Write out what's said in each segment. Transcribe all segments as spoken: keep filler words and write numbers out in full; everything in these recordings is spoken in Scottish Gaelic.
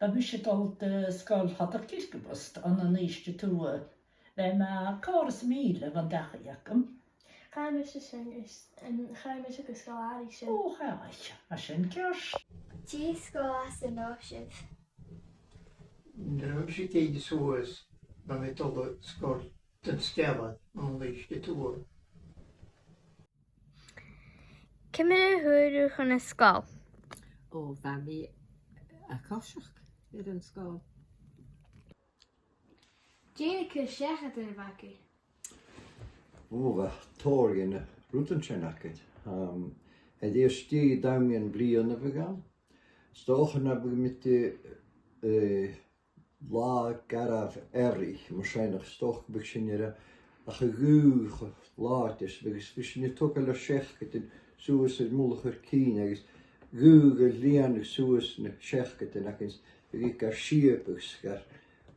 Bha mise a' dol do sgoil Chladach Circepost ann an Uibhist a Tuath. Bha e math, còrr is mìle bhon dachaigh agam. Chaidh mise sin is, an, chaidh mise gu sgoil àraich sin. Ò, chaidh, tha sin ceart. Dè sgoil às an robh sibh? Nuair a bha mise ag èirigh suas, bha mi a' dol a sgoil Dùn Sgealain ann an Uibhist a Tuath. Ciamar a fhuair thu chun na sgoil? Ò, bha mi a' coiseachd air an sgoil. Dè na cur-seachadan a bh' agaibh? Ò, bha tòrr dhe na rudan sin againn. Um, a dh'aindeoin dè an t-àm den bhliadhna a bh' ann. 'S dòcha nam biodh mi, eh, latha garbh earraich, mar sin, 's dòcha gum biodh sinn air a, ach a' ghaoth cho làidir 's a bhiodh, 's bhiodh sinn a' togail ar seacadan suas air mullach ar cinn agus gaoth a' lìonadh suas na seacadan againn, 's bhiodh iad gar sìobadh 's gar,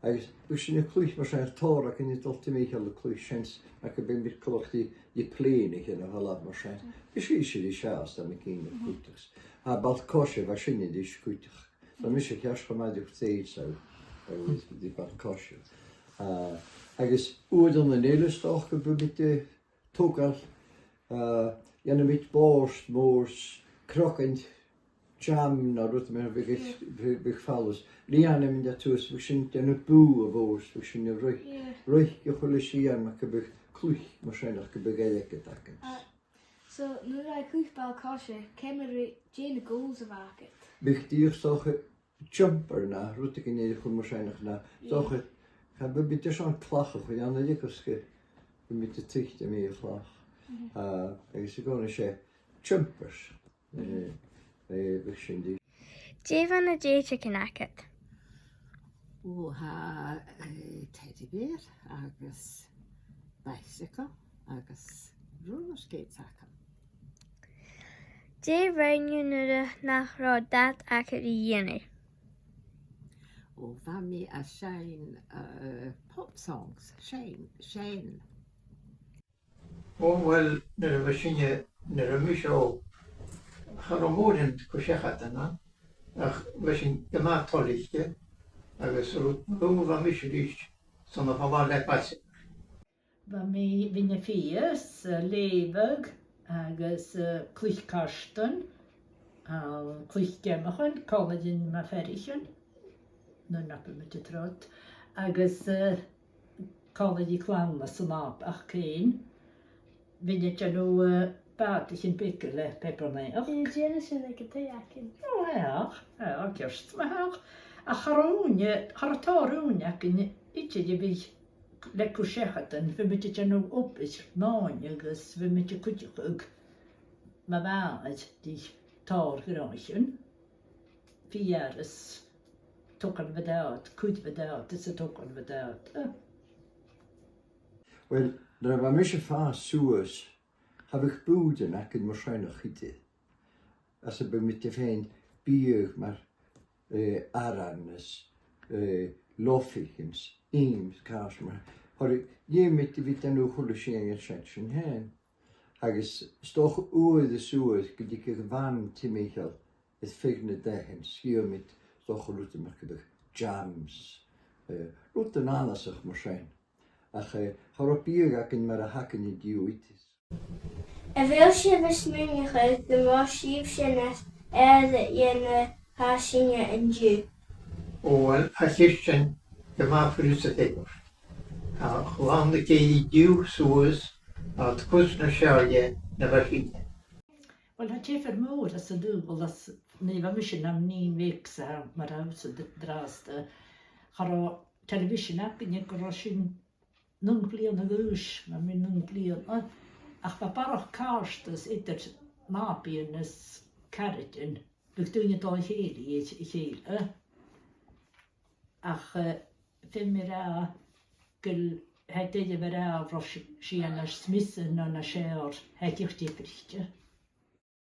agus bhiodh sinn a' cluich mar sin, tòrr againn a' dol timcheall a' cluich sin, 's mar gum biodh mi coltach ri, ri plèanaichean a dhol mar sin. Bhiodh sibhse ri seasamh an cinn cuideachd. A, ball-coise, bha sinne ris cuideachd. Bha mise ceart cho math ri taobh seo, agus ri ball-coise. A, agus uaireannan eile 's dòcha gum biodh mi a' togail, a, dhèanamaid bòrd mòr 's crogainn jam no rud mar a bhiodh, bhiodh, bhiodh fallas. Lìonamaid e suas, bhiodh sinn a' dèanamh bùth mhòr, bhiodh sinn a' ruith, ruith a h-uile sìon mar gum biodh cluich mar sin, ach gum biodh airgead againn. A, So, nuair a bha e a' cluich ball-coise, ciamar a, dè na goals a bh' agad? Bhiodh dìreach 's dòcha jumper no rudeigin eile a chur mar sin, ach na, 's dòcha, cha bhiodh mi deiseil an clach a chur ann a-riamh, 's gu bhiodh mi a' tuiteam air a' chlach. A, agus an uair sin, jumpers. Eh, eh, bhiodh sin dìreach. Dè bha na dèideagan agad? Ò, tha, eh, teddy bear agus bicycle agus roller skates agam. Dè rinn thu nuair nach robh dad agad ri dhèanamh? Ò, bha mi a' seinn, eh, pop songs, seinn, seinn. Ò, uill, nuair a bha sinne, nuair a bha mise òg, cha robh mòran cur-seachadan ann, ach bha sinn gu math toilichte, agus rud, rud a bha mise ris, 's ann a' falbh le bicycle. Bha mi, bhithinn a' fios, a' leughadh, agus, eh, cluich cartan, a, cluich geamachan, còmhla ri mo pheathraichean, nuair nach robh muid a' trod, agus, eh, còmhla ri clann às an Alba fhèin. Bhithinn a' dèanamh, eh, bàtaichean beaga le pàipear-naidheachd. Bha mi a' dèanamh sin aig an taigh againn. Ò, tha, tha, ceart ma-thà. Ach cha robh ùine, cha robh tòrr ùine againn idir a bhith le cur-seachadan, bhiodh muid a' dèanamh obair-mòine agus bhiodh muid a' cuideachadh mo mhàthair ri tòrr dhrochaid. Feur is togail bhad, cuid bhad, is a' togail bhad. Uill, nuair a bha mise a' fàs suas, cha bhiodh bùirean againn mar sin ach idir. Às a bhiodh muid a' faighinn biadh mar, eh, aran is, eh, lofaichean is ìm is càs mar. Cha robh, dh'fheumadh tu a bhith a' dèanamh a h-uile sìon sin sin fhèin. Agus 's dòcha uair is uair gun tigeadh a' bhan timcheall air feadh na dathan, 's dh'fheumadh, 's dòcha, rudan mar gum biodh jams, eh, rudan annasach mar sin. Ach, eh, cha robh biadh againn mar a th' againn an-diugh idir. A bheil sibh a' smaoineachadh gum bi sibhse nas fheàrr na tha sinne an-diugh? Ò, uill, tha a' cheist sin gu math furasta dhuinn. Tha a' chlann a' tighinn an-diugh suas, tha iad cus nas fheàrr na bha sinne. Uill, tha diofar mòr anns an t-saoghal às nuair a bha mise nam nighean bheag 's a tha mi an-dràsta. Cha robh television againn gu robh sinn naoi bliadhna a dh'aois, bha mi naoi bliadhna. Ach bha barrachd càirdeas eadar nàbaidhean is caraidean. Bhiodh daoine a' dol a chèilidh ri chèile. Ach, eh, feumaidh mi ràdh gu bheil, tha e doirbh a ràdh an robh sìon nas miosa no nas fheàrr, tha e dìreach diofraichte.